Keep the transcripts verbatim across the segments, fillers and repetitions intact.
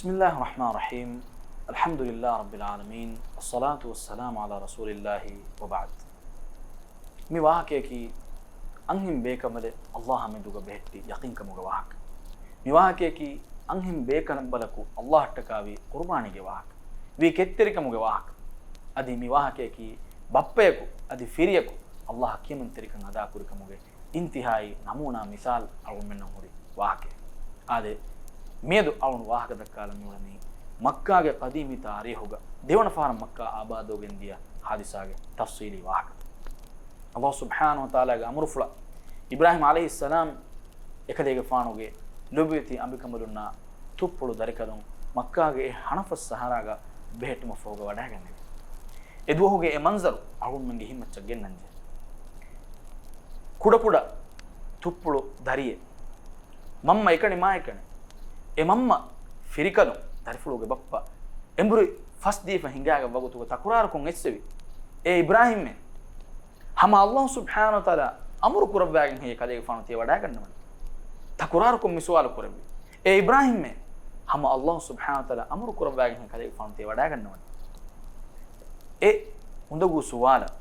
بسم الله الرحمن الرحيم. الحمد لله رب العالمين. والصلاة والسلام على رسول الله وبعد. މި ވާހަކަޔަކީ އަންހެން ބޭކަނބަލެއް އައްލާހާ މެދުގަ ބެހެއްޓި ޔަޤީންކަމުގެ ވާހަކަ. މި ވާހަކަޔަކީ އަންހެން ބޭކަނބަލަކު އައްލާހަށްޓަކާވި ޤުރުބާނީގެ ވާހަކަ. ވީ ކެތްތެރިކަމުގެ ވާހަކަ. އަދި މި ވާހަކަޔަކީ ބައްޕަޔަކު އަދި ފިރިޔަކު އައްލާހަށް ކިޔަމަންތެރިކަން އަދާކުރިކަމުގެ އިންތިހާއީ ނަމޫނާ މިސާލު އަޅުގަނޑުމެންނަށް ހުރި ވާހަކައެއް. އާދެ، މިއަދު އަޅުގަނޑު ވާހަކަ ދައްކާލަން މިއުޅެނީ މައްކާގެ ޤަދީމީ ތާރީޚުގަ ދެވަނަ ފަހަރަށް މައްކާ އާބާދުވެގެން ދިޔަ ހާދިސާގެ ތަފްޞީލީ ވާހަކަ. އައްލާހު ސުބްޙާނަހު ވަތަޢާލާގެ އަމުރުފުޅަށް އިބްރާހީމް ޢަލައިހިއްސަލާމް އެކަލޭގެފާނުގެ ލޮބުވެތި އަނބިކަނބަލުންނާ ތުއްޕުޅު ދަރިކަލުން މައްކާގެ އެ ހަނަފަސް ސަހަރާގަ ބެހެއްޓުމަށްފަހުގަ ވަޑައިގެންނެވި. އެދުވަހުގެ އެ މަންޒަރު އަޅުގަނޑުމެންގެ ހިތްމައްޗަށް ގެންނަންޖެހޭ. ކުޑަކުޑަ ތުއްޕުޅު ދަރިއެއް، މަންމަ އެކަނި މާ އެކަނި. އެ މަންމަ ފިރިކަލުން ދަރިފުޅުގެ ބައްޕަ އެނބުރި ފަސް ދީފަ ހިނގާގަ ވަގުތުގަ ތަކުރާރުކޮށް އެއްސެވި، އޭ އިބްރާހީމްމޭ! ހަމަ އައްލާހު ސުބްޙާނަހު ވަތަޢާލާ އަމުރު ކުރައްވާގެން ހެއްޔޭ ކަލޭގެފާނު ތިޔަ ވަޑައިގަންނަވަނީ؟ ތަކުރާރުކޮށް މި ސުވާލު ކުރެއްވި. އޭ އިބްރާހީމްމޭ! ހަމަ އައްލާހު ސުބްޙާނަހު ވަތަޢާލާ އަމުރު ކުރައްވާގެން ހެއްޔޭ ކަލޭގެފާނު ތިޔަ ވަޑައިގަންނަވަނީ؟ އެ އުނދަގޫ ސުވާލަށް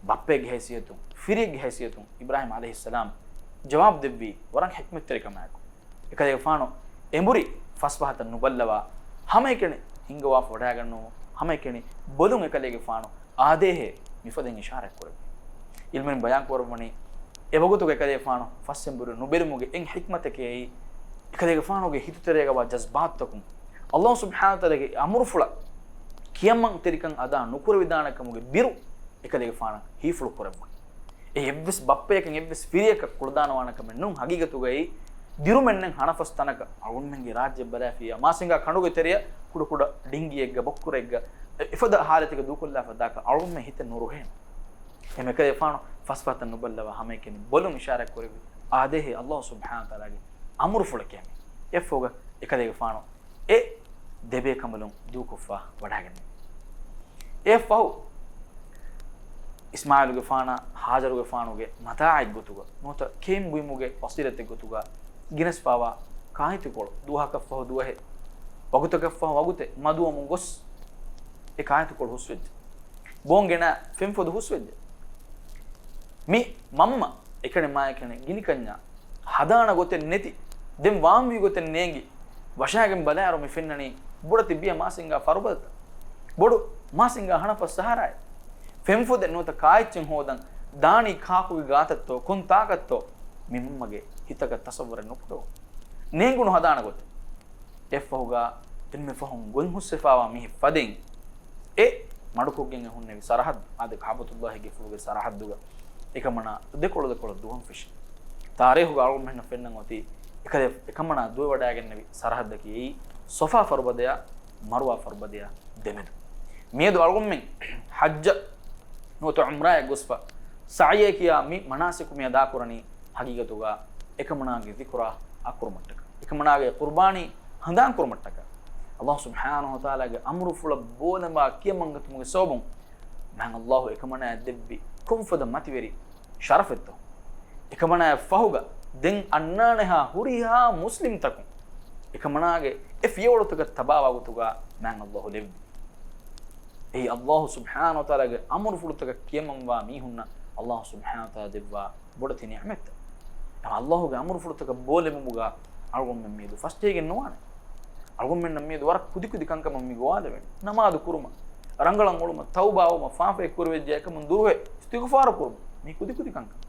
ބައްޕައެއްގެ ހައިސިއްޔަތުން، ފިރިއެއްގެ ހައިސިއްޔަތުން އިބްރާހީމް ޢަލައިހިއްސަލާމް ޖަވާބު ދެއްވީ ވަރަށް ޙިކްމަތްތެރިކަމާއެކު. އެކަލޭގެފާނު އެނބުރި ފަސް ފަހަތަށް ނުބައްލަވާ، ހަމައެކަނި ހިންގަވާފަ ވަޑައިގަންނަވަމުން، ހަމައެކަނި ބޮލުން އެކަލޭގެފާނު އާދޭހޭ މިފަދައިން އިޝާރާތް ކުރެއްވި. ޢިލްމުވެރިން ބަޔާން ކުރައްވަނީ، އެވަގުތުގަ އެކަލޭގެފާނު ފަސް އެނބުރި ނުބެލުމުގެ އެއް ޙިކްމަތަކީ އެއީ، އެކަލޭގެފާނުގެ ހިތުތެރޭގަވާ ޖަޒްބާތުތަކުން އައްލާހު ސުބްޙާނަހު ވަތަޢާލާގެ އަމުރުފުޅަށް ކިޔަމަންތެރިކަން އަދާ ނުކުރެވިދާނެ ކަމުގެ ބިރު އެކަލޭގެފާނަށް ހީފުޅު ކުރެއްވުން. އެ އެއްވެސް ބައްޕަޔަކަށް އެއްވެސް ފިރިޔަކަށް ކުޅަދާނަވާނެ ކަމެއް ނޫން. ހަގީގަތުގައި ދިރުމެއްނެތް ހަނަފަސް ތަނަކަށް އަޅުގަނޑުމެންގެ ރާއްޖެ ބަލާފިއްޔާ މާސިނގާ ކަނޑުގެ ތެރެއަށް ކުޑަކުޑަ ޑިންގިއެއްގަ ބޮއްކުރެއްގަ އެ-، އެފަދަ ހާލަތެއްގަ ދޫކޮށްލާފަ ދާކަށް އަޅުގަނޑުމެން ހިތެއް ނުރުހޭނެ. އެހެން އެކަލޭގެފާނު ފަސް ފަހަތަށް ނުބައްލަވާ ހަމައެކަނި ބޮލުން އިޝާރާތް ކުރެއްވި އާދޭހޭ އައްލާހު ސުބްޙާނަހު ވަތަޢާލާގެ އަމުރުފުޅަކީ މި. އެއަށްފަހުގަ އެކަލޭގެފާނު އެ ދެބޭކަނބަލުން ދޫކޮށްފަ ވަޑައިގެންނެވި. އެއަށްފަހު އިސްމާޢީލުގެފާނާ ހާޖަރުގެފާނުގެ މަތާޢެއްގޮތުގަ ނުވަތަ ކެއިން ބުއިމުގެ ވަސީލަތެއްގޮތުގަ ގިނަސްފާވާ ކާއެތިކޮޅު، ދުވަހަކަށްފަހު ދުވަހެއް، ވަގުތަކަށްފަހު ވަގުތެއް މަދުވަމުން ގޮސް އެ ކާއެތިކޮޅު ހުސްވެއްޖެ. ބޯން ގެނަ ފެންފޮދު ހުސްވެއްޖެ. މި މަންމަ އެކަނި މާ އެކަނި ގިނިކަންޏާ ހަދާނަ ގޮތެއް ނެތި، ދެން ވާންވީ ގޮތެއް ނޭނގި، ވަށާގެން ބަލާއިރު މި ފެންނަނީ ބޮޑެތި ބިޔަ މާސިންގާ ފަރުބަދަތައް. ބޮޑު މާސިންގާ ހަނަފަސް ސަހަރާއެއް. ފެންފޮދެއް ނުވަތަ ކާއެއްޗެއް ހޯދަން ދާނީ ކާކުގެ ގާތަށްތޯ ކޮން ތާކަށްތޯ މި މަންމަގެ ހިތަކަށް ތަޞައްވުރެއް ނުކުޑަވުން. ނޭނގުނު ހަދާނަ ގޮތެއް. އެއަށްފަހުގަ އެންމެ ފަހުން ގޮތް ހުސްވެފާވާ މީހެއް ފަދައިން އެ މަޑުކޮށްގެން އެ ހުންނެވި ސަރަހައްދު، އާދެ، ކަޢުބަތުﷲގެ ފުޅުގެ ސަރަހައްދުގަ އެކަމަނާ ދެކޮޅު ދެކޮޅަށް ދުވަހުން ފެށި. ތާރީޚުގަ އަޅުގަނޑުމެންނަށް ފެންނަން އޮތީ އެކަލޭ އެކަމަނާ ދުވެވަޑައިގެންނެވި ސަރަހައްދަކީ އެއީ ޞަފާ ފަރުބަދަޔާ މަރުވާ ފަރުބަދަޔާ ދެމެދު. މިއަދު އަޅުގަނޑުމެން ޙައްޖަށް ނުވަތަ ޢުމްރާއަށް ގޮސްފަ ސަޢްޔޭ ކިޔާ މި މަނާސިކު މި އަދާކުރަނީ ހަގީގަތުގަ އެކަމަނާގެ ޛިކުރާ އަކުރުމަށްޓަކަ، އެކަމަނާގެ ޤުރުބާނީ ހަނދާންކުރުމަށްޓަކަ. އައްލާހު ސުބްޙާނަހު ވަތަޢާލާގެ އަމުރުފުޅަށް ބޯލަނބާ ކިޔަމަންގަތުމުގެ ސަބަބުން މާތް އައްލާހު އެކަމަނާއަށް ދެއްވި ކޮންފަދަ މަތިވެރި ޝަރަފެއްތޯ؟ އެކަމަނާއަށް ފަހުގަ ދެން އަންނާނެހާ ހުރިހާ މުސްލިމްތަކުން އެކަމަނާގެ އެ ފިޔަވަޅުތަކަށް ތަބާވާ ގޮތުގަ މާތް އައްލާހު ލެއްވި. އެއީ އައްލާހު ސުބްޙާނަހު ވަތަޢާލާގެ އަމުރުފުޅުތަކަށް ކިޔަމަންވާ މީހުންނަށް އައްލާހު ސުބްޙާނަހު ވަތަޢާލާ ދެއްވާ ބޮޑެތި ނިޢުމަތްތައް. އެމަ އައްލާހުގެ އަމުރުފުޅުތަކަށް ބޯލެމުމުގަ އަޅުގަނޑުމެން މިއަދު ފަސްޖެހިގެން ނުވާނެ. އަޅުގަނޑުމެންނަށް މިއަދު ވަރަށް ކުދިކުދި ކަންކަމަށް މި ގޮވާލެވޭނެ. ނަމާދު ކުރުމަށް، ރަނގަޅަށް އުޅުމަށް، ތައުބާވުމަށް، ފާފައެއް ކުރެވިއްޖެ އެކަމުން ދުރުވެ އިސްތިޣުފާރު ކުރުމަށް، މީ ކުދިކުދި ކަންކަން.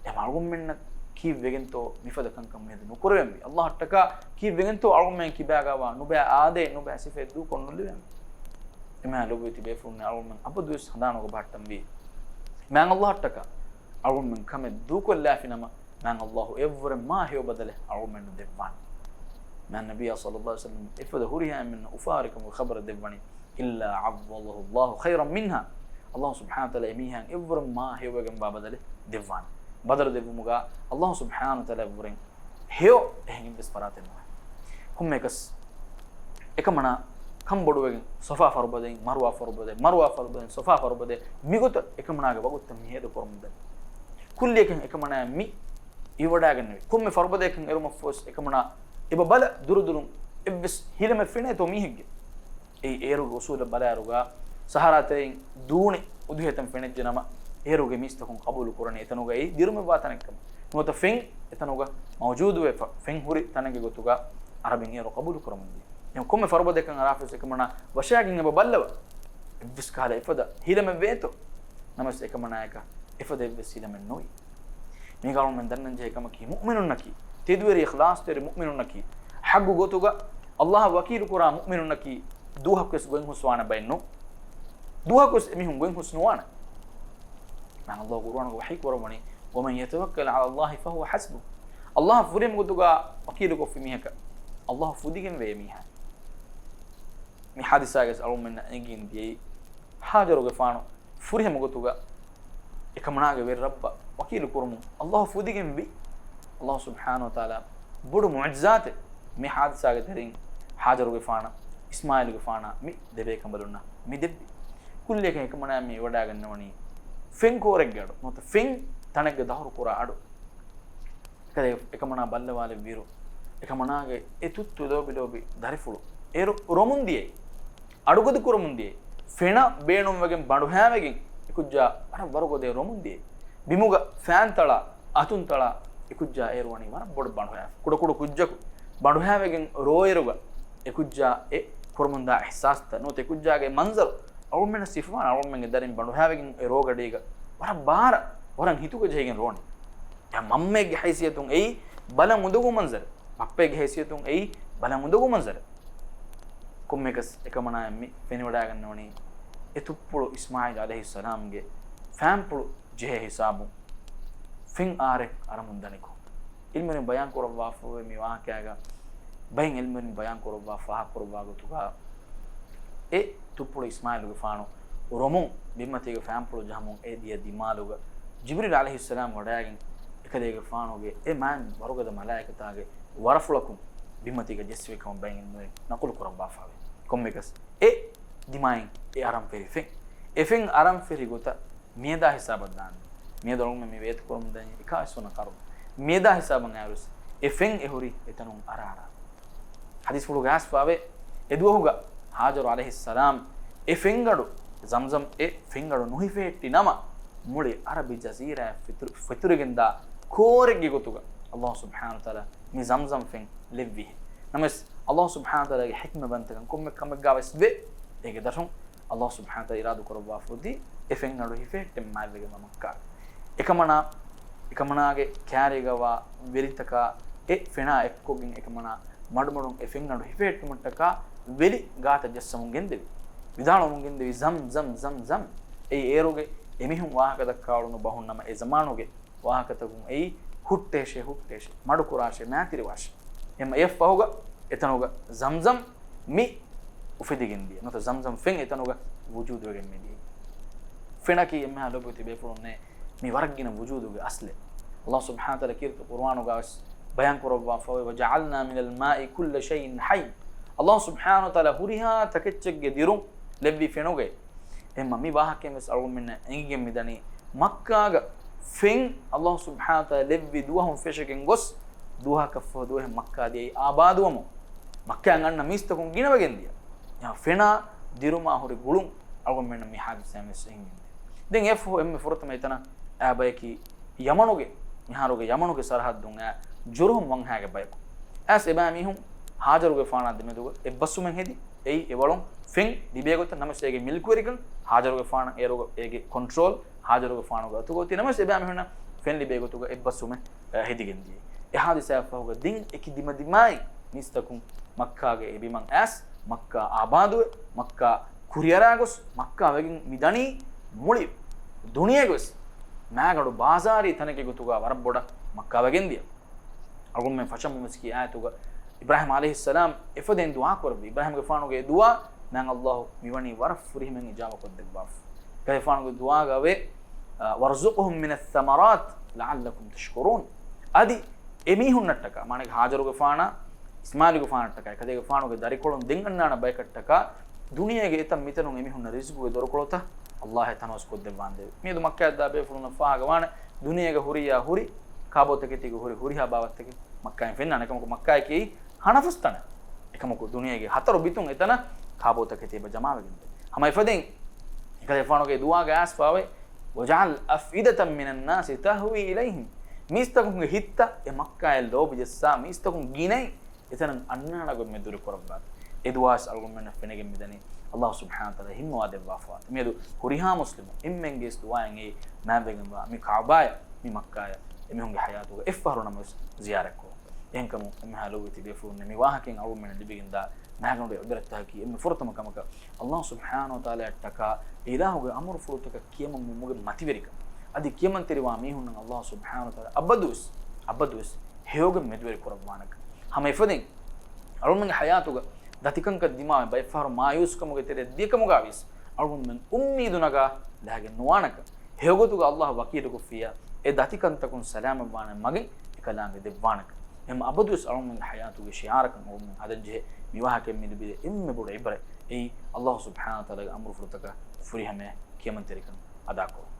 އެމަ އަޅުގަނޑުމެންނަށް ކީއްވެގެންތޯ މިފަދަ ކަންކަން މިއަދު ނުކުރެވެންވީ؟ އައްލާހަށްޓަކާ ކީއްވެގެންތޯ އަޅުގަނޑުމެން ކިބާގަވާ ނުބައި އާދައެއް ނުބައި ސިފައެއް ދޫކޮށް ނުލެވެންވީ؟ އެމަ ލޮބުވެތި ބޭފުޅުންނޭ އަޅުގަނޑުމެން އަބަދުވެސް ހަނދާނުގަ ބަހައްޓަންވީ. މާތް އައްލާހަށްޓަކާ އަޅުގަނޑުމެން ކަމެއް ދޫކޮށްލާފިނަމަ، މާތް އައްލާހު އެއަށްވުރެ މާ ހެޔޮ ބަދަލެއް އަޅުގަނޑުމެންނަށް ދެއްވާނެ. މާތް ނަބިއްޔާ ޞައްލައްލާހު ޢަލައިހި ވަސައްލަމް އެފަދަ ހުރިހާ އެންމެންނަށް އުފާވެރިކަމުގެ ޚަބަރެއް ދެއްވަނީ، إلا عوضه الله خيرا منها. އައްލާހު ސުބްޙާނަހު ވަތަޢާލާ އެމީހާއަށް އެއްވުރެ މާ ހެޔޮވެގެންވާ ބަދަލެއް ދެއްވާނެ. ބަދަލު ދެއްވުމުގަ އައްލާހު ސުބްޙާނަހު ވަތަޢާލާ އެއްވުރެން ހެޔޮ އެހެން އެއްވެސް ފަރާތެއް ނުވާނެ. ކޮންމެއަކަސް އެކަމަނާ ކަންބޮޑުވެގެން ޞަފާ ފަރުބަދައިން މަރުވާ ފަރުބަދައިން، މަރުވާ ފަރުބަދައިން ޞަފާ ފަރުބަދައިން، މިގޮތަށް އެކަމަނާގެ ވަގުތުތައް މި ހޭދަކުރަމުން ދެން. ކުއްލިއަކަށް އެކަމަނާ މި އިވަޑައިގެންނެވި. ކޮންމެ ފަރުބަދައަކަށް އެރުމަށްފަހުވެސް އެކަމަނާ އެބަ ބަލަ ދުރުދުރުން އެއްވެސް ހިލަމެއް ފެނޭތޯ މީހެއްގެ؟ އެއީ އޭރުގެ އުސޫލަށް ބަލާއިރުގަ، ސަހަރާ ތެރެއިން ދޫނި އުދުހިޔަތަން ފެނިއްޖެ ނަމަ، އޭރުގެ މީސްތަކުން ޤަބޫލު ކުރަނީ އެތަނުގައި ދިރުމަށްވާ ތަނެއްކަމަށް. ނުވަތަ ފެން އެތަނުގަ މައުޖޫދުވެފަ، ފެން ހުރި ތަނެއްގެ ގޮތުގަ އަރަބިން އޭރު ޤަބޫލު ކުރަމުންދިޔަ. އެހެން ކޮންމެ ފަރުބަދައަކަށް އަރާފަސް އެކަމަނާ ވަށައިގެން އެބަ ބައްލަވަ. އެއްވެސް ކަހަލަ އެފަދަ ހިލަމެއް ވޭތޯ؟ ނަމަވެސް އެކަމަނާޔަކަށް އެފަދަ އެއްވެސް ހިލަމެއް ނުވި. މީގަ އަޅުގަނޑުމެން ދަންނަންޖެހޭ ކަމަކީ، މުއުމިނުންނަކީ، ތެދުވެރި އިޚްލާޞްތެރި މުއުމިނުންނަކީ، ޙައްޤު ގޮތުގަ ﷲ އަށް ވަކީލު ކުރާ މުއުމިނުންނަކީ، ދުވަހަކުވެސް ގޮތް ހުސްވާނެ ބައެއް ނޫން. ދުވަހަކުވެސް އެމީހުން ގޮތް ހުސް ނުވާނެ. މާތް ﷲ ޤުރުއާނުގަ ވަޙީ ކުރައްވަނީ، وَمَن يَتَوَكَّلْ عَلَى اللَّهِ فَهُوَ حَسْبُهُ. ﷲ އަށް ފުރިހަމަ ގޮތުގަ ވަކީލުކޮށްފި މީހަކަށް ﷲ ފުދިގެންވޭ މީހާ. މި ޙާދިސާގަސް އަޅުގަނޑުމެންނަށް އެނގިގެން ދިޔައީ، ހާޖަރުގެފާނު ފުރިހަމަ ގޮތުގަ އެކަމަނާގެ ވެރި ރައްބަށް ވަކީލު ކުރުމުން ﷲ ފުދިގެންވި. ﷲ ސުބްޙާނަހޫ ވަތަޢާލާ ބޮޑު މުޢުޖިޒާތެއް މި ޙާދިސާގެ ތެރެއިން ހާޖަރުގެފާނަށް، އިސްމާޢީލުގެފާނަށް މި ދެބޭކަނބަލުންނަށް މި ދެއްވި. ކުއްލިއަކަށް އެކަމަނާ މި ވަޑައިގަންނަވަނީ ފެން ކޯރެއްގެ އަޑު، ނުވަތަ ފެން ތަނެއްގަ ދަހުރު ކުރާ އަޑު. އެކަމަނާ ބައްލަވާލެއްވިއިރު، އެކަމަނާގެ އެ ތުއްތު ލޯބި ލޯބި ދަރިފުޅު އޭރު ރޮމުން ދިޔައީ، އަޑުގަދަ ކުރަމުން ދިޔައީ، ފެނަށް ބޭނުންވެގެން ބަނޑުހައިވެގެން އެކުއްޖާ ވަރަށް ވަރުގަދަ ރޮމުން ދިޔައީ. ބިމުގަ ފޭން ތަޅާ، އަތުން ތަޅާ، އެކުއްޖާ އޭރު ވަނީ ވަރަށް ބޮޑު ބަނޑުހައި، ކުޑަކުޑަ ކުއްޖަކު ބަނޑުހައިވެގެން ރޯއިރުގަ އެކުއްޖާ އެ ކުރަމުންދާ އިޙްސާސްތައް ނުވަތަ އެކުއްޖާގެ މަންޒަރު އަޅުގަނޑުމެންނަށް ސިފަވާނެ. އަޅުގަނޑުމެންގެ ދަރިން ބަނޑުހައިވެގެން އެ ރޯގަޑީގަ ވަރަށް ބާރަށް ވަރަށް ހިތުގަ ޖެހިގެން ރޯނެ. އެ މަންމައެއްގެ ހައިސިއްޔަތުން އެއީ ބަލަން އުނދަގޫ މަންޒަރެއް. ބައްޕައެއްގެ ހައިސިއްޔަތުން އެއީ ބަލަން އުނދަގޫ މަންޒަރެއް. ކޮންމެއަކަސް އެކަމަނާއަށް މި ފެނިވަޑައިގަންނަވަނީ އެ ތުއްޕުޅު އިސްމާޢީލް ޢަލައިހިއްސަލާމްގެ ފޭންޕުޅު ޖެހޭ ހިސާބުން ފެން އާރެއް އަރަމުން ދަނިކޮށް. ޢިލްމުވެރިން ބަޔާން ކުރައްވާފައިވޭ މި ވާހަކައިގަ، ބައެއް ޢިލްމުވެރިން ބަޔާން ކުރައްވާ ފާހަގަ ކުރައްވާ ގޮތުގަ، އެ ތުއްޕުޅު އިސްމާޢީލުގެފާނު ރޮމުން ބިންމަތީގަ ފޭންޕުޅު ޖަހަމުން އެ ދިޔަ ދިމާލުގަ ޖިބްރީލް ޢަލައިހިއްސަލާމް ވަޑައިގެން އެކަލޭގެފާނުގެ އެ މާތް ވަރުގަދަ މަލާއިކަތާގެ ވަރަފުޅަކުން ބިންމަތީގަ ޖެއްސިވި ކަމަށް ބައެއް ޢިލްމުވެރިން ނަޤުލު ކުރައްވާފައިވޭ. ކޮންމެއަކަސް އެ ދިމާއިން އެ އަރަންފެރި ފެން، އެ ފެން އަރަންފެރި ގޮތަށް މިއަދާ ހިސާބަށް ދާން. މިއަދު އަޅުގަނޑުމެން މި ވޭތުކުރަމުން ދަނީ އެކާވީސް ވަނަ ޤަރުނު. މިއަދާ ހިސާބަށް އައިރުވެސް އެ ފެން އެ ހުރީ އެތަނުން އަރާ އަރާ. ޙަދީޘްފުޅުގަ އައިސްފައިވޭ، އެ ދުވަހުގަ ހާޖަރު ޢަލައިހިއްސަލާމް އެ ފެންގަޑު، ޒަމްޒަމް އެ ފެންގަޑު ނުހިފެހެއްޓި ނަމަ، މުޅި ޢަރަބި ޖަޒީރާއަށް ފެތުރި، ފެތުރިގެންދާ ކޯރެއްގެ ގޮތުގަ ﷲ ސުބްޙާނަހޫ ވަތަޢާލާ މި ޒަމްޒަމް ފެން ލެއްވިހެން. ނަމަވެސް، ﷲ ސުބްޙާނަހޫ ވަތަޢާލާގެ ޙިކްމަތްވަންތަކަން ކޮންމެ ކަމެއްގަވެސް ވޭ. އޭގެ ދަށުން ﷲ ސުބްޙާނަހޫ ވަތަޢާލާ އިރާދަކުރައްވާފަ އޮތީ އެ ފެންގަޑު ހިފެހެއްޓެން މާތްވެގެންވާ މައްކާ. އެކަމަނާ، އެކަމަނާގެ ކާރީގަވާ ވެރިތަކާ އެ ފެނާ އެއްކޮށްގެން އެކަމަނާ މަޑުމަޑުން އެ ފެންގަޑު ހިފެހެއްޓުމަށްޓަކާ ވެލި ގާތަށް ޖައްސަމުން ގެންދެވި. ވިދާޅުވަމުން ގެންދެވި، ޒަމް، ޒަމް، ޒަމް، ޒަމް. އެއީ އޭރުގެ އެމީހުން ވާހަކަ ދައްކާއުޅުނު ބަހުން ނަމަ އެ ޒަމާނުގެ ވާހަކަތަކުން އެއީ ހުއްޓޭށޭ، ހުއްޓޭށޭ، މަޑުކުރާށޭ، މާތިރިވާށޭ. އެމަ އެއަށްފަހުގަ އެތަނުގަ ޒަމްޒަމް މި އުފެދިގެން ދިޔަ، ނުވަތަ ޒަމްޒަމް ފެން އެތަނުގަ ވުޖޫދުވެގެން މިދިޔައީ. ފެނަކީ އެންމެހާ ލޯބިވެތި ބޭފުޅުންނޭ މި ވަރަށްގިނަ ވުޖޫދުގެ އަސްލެއް. ﷲ ސުބްޙާނަހޫ ވަތަޢާލާ ކީރިތި ޤުރުއާނުގަވެސް ބަޔާން ކުރައްވާފައިވޭ، وَجَعَلْنَا مِنَ الْمَاءِ كُلَّ شَيْءٍ حَيٍّ. ﷲ ސުބްޙާނަހޫ ވަތަޢާލާ ހުރިހާ ތަކެއްޗެއްގެ ދިރުން ލެއްވި ފެނުގައި. އެހެންމަ މި ވާހަކައިން ވެސް އަޅުގަނޑުމެންނަށް އެނގިގެން މިދަނީ، މައްކާގަ ފެން ﷲ ސުބްޙާނަހޫ ވަތަޢާލާ ލެއްވި ދުވަހުން ފެށިގެން ގޮސް، ދުވަހަކަށްފަހު ދުވަހެއް މައްކާ ދިޔައީ އާބާދުވަމުން، މައްކާއަށް އަންނަ މީސްތަކުން ގިނަވެގެން ދިޔަ. އެހެން ފެނާ ދިރުމާ ހުރި ގުޅުން އަޅުގަނޑުމެންނަށް މި ޙާދިސާއިން ވެސް އެނގެން ދިޔަ. ދެން އެއަށްފަހު އެންމެ ފުރަތަމަ އެތަނަށް އައި ބަޔަކީ ޔަމަނުގެ، މިހާރުގެ ޔަމަނުގެ ސަރަހައްދުން އައި ޖުރުހުމް ވަންހާގެ ބަޔަކު. އައިސް އެބައިމީހުން ހާޖަރުގެފާނާ ދެމެދުގަ އެއްބަސްވުމެއް ހެދި. އެއީ އެވަޅުން ފެން ލިބޭ ގޮތަށް، ނަމަވެސް އޭގެ މިލްކުވެރިކަން ހާޖަރުގެފާނަށް އޭރުގަ އޭގެ ކޮންޓްރޯލް ހާޖަރުގެފާނުގެ އަތުގަ އޮތީ. ނަމަވެސް އެބައިމީހުންނަށް ފެން ލިބޭ ގޮތުގަ އެއްބަސްވުމެއް، އަ، ހެދިގެން ދިޔަ. އެ ހާދިސާއަށްފަހުގަ ދެން އެކި ދިމަދިމާއި މީސްތަކުން މައްކާގެ އެ ބިމަށް އައިސް، މައްކާ އާބާދުވެ، މައްކާ ކުރިއަރާ ގޮސް، މައްކާ ވެގެން މި ދަނީ މުޅި ދުނިޔޭގަވެސް މާގަނޑު ބާޒާރީ ތަނެއްގެ ގޮތުގަ ވަރަށް ބޮޑަށް މައްކާ ވެގެން ދިޔަ. އަޅުގަނޑުމެން ފަށަމުން ވެސް ކިޔާ އާޔަތުގަ އިބްރާހީމް ޢަލައިހިއްސަލާމް އެފަދައިން ދުޢާ ކުރެއްވި. އިބްރާހީމްގެފާނުގެ ދުޢާ މާތް ﷲ މިވަނީ ވަރަށް ފުރިހަމައިން އިޖާބަ ކޮށްދެއްވާފަ. އެކަލޭގެފާނުގެ ދުޢާގަ އެވޭ، އަ، وَارْزُقْهُم مِّنَ الثَّمَرَاتِ لَعَلَّكُمْ تَشْكُرُونَ. އަދި އެމީހުންނަށްޓަކާ، މާނައަކީ ހާޖަރުގެފާނާ، އިސްމާޢީލުގެފާނަށްޓަކާ، އެކަލޭގެފާނުގެ ދަރިކޮޅުން ދެން އަންނާނެ ބަޔަކަށްޓަކާ، ދުނިޔޭގެ އެތައް މިތަނުން އެމީހުންނަށް ރިޒުޤުގެ ދޮރުކޮޅުތައް ﷲ އެ ތަނަވަސް ކޮށްދެއްވާނދޭވެ. މިއަދު މައްކާއަށް ދާ ބޭފުޅުންނަށް ފާހަގަވާނެ، ދުނިޔޭގަ ހުރިހާ ހުރި ކާބޯތަކެތީގަ ހުރި ހުރިހާ ބާވަތްތަކެއް މައްކާއިން ފެންނާނެ. އެކަމަކު މައްކާއަކީ ހަނަފުސް ތަނެއް. އެކަމަކު ދުނިޔޭގެ ހަތަރު ބިތުން އެތަނަށް ކާބޯތަކެތީ އެބަ ޖަމާވެގެންދޭ. ހަމަ އެފަދައިން އެކަލޭގެފާނުގެ ދުޢާގަ އައިސްފާވޭ، "وَاجْعَلْ أَفْئِدَةً مِّنَ النَّاسِ تَهْوِي إِلَيْهِمْ." މީސްތަކުންގެ ހިތްތައް އެ މައްކާއަށް ލޯބި ޖައްސާ، މީސްތަކުން ގިނައިން އެތަނަށް އަންނާނެ ގޮތް މެދުވެރި ކުރައްވާތި. އެ ދުޢާސް އަޅުގަނޑުމެންނަށް ފެނިގެން މިދަނީ ﷲ ސުބްޙާނަހޫ ވަތަޢާލާ ހިންނުވާ ދެއްވާފަވާތި. މިއަދު ހުރިހާ މުސްލިމު އެންމެންގެ ދުޢާއިން އެއީ ނާއިވެގެންވާ މި ކަޢުބާޔަށް މި މައްކާޔަށް އެމީހުންގެ ޙަޔާތުގަ އެއްފަހަރު ނަމަވެސް ޒިޔާރަތްކުރުން. އެހެންކަމުން އެންމެހާ ލޮބުވެތި ބޭފުޅުންނޭ، މި ވާހަކައިން އަޅުގަނޑުމެންނަށް ލިބިގެންދާ ނަހަގަނޑުގެ ޢިބްރަތްތަކަކީ އެންމެ ފުރަތަމަ ކަމަކަށް ﷲ ސުބްޙާނަހޫ ވަތަޢާލާއަށްޓަކާ އެ އިލާހުގެ އަމުރުފުޅުތަކަށް ކިޔަމަންވުމުގެ މަތިވެރިކަން. އަދި ކިޔަމަންތެރިވާ މީހުންނަށް ﷲ ސުބްޙާނަހޫ ވަތަޢާލާ އަބަދުވެސް، އަބަދުވެސް ހެޔޮގެން މެދުވެރި ކުރައްވާނެކަން. ހަމަ އެފަދައިން އަޅުގަނޑުގެ ޙަޔާތުގަ ދަތިކަންކަން ދިމާވެ ބައެއްފަހަރު މާޔޫސްކަމުގެ ތެރެއަށް ދިޔަކަމުގަ ވިޔަސް އަޅުގަނޑުމެން އުއްމީދު ނަގާ ލައިގެން ނުވާނެކަން. ހެޔޮގޮތުގަ ﷲ ވަކީލުކޮށްފިއްޔާ، އެ ދަތިކަންތަކުން ސަލާމަތްވާނެ މަގެއް އެކަލާނގެ ދެއްވާނެކަން. އެހެން އަބަދުވެސް އަޅުގަނޑުގެ ޙަޔާތުގެ ޝިޢާރަކަށް އަޅުގަނޑުމެން ހަދަންޖެހޭ. މި ވާހަކައިން މި ލިބޭ އެންމެ ބޮޑު ޢިބްރަތް އެއީ، ﷲ ސުބްޙާނަހޫ ވަތަޢާލާގެ އަމުރުފުޅުތަކަށް ފުރިހަމަޔަށް ކިޔަމަންތެރިކަން އަދާކުރުން.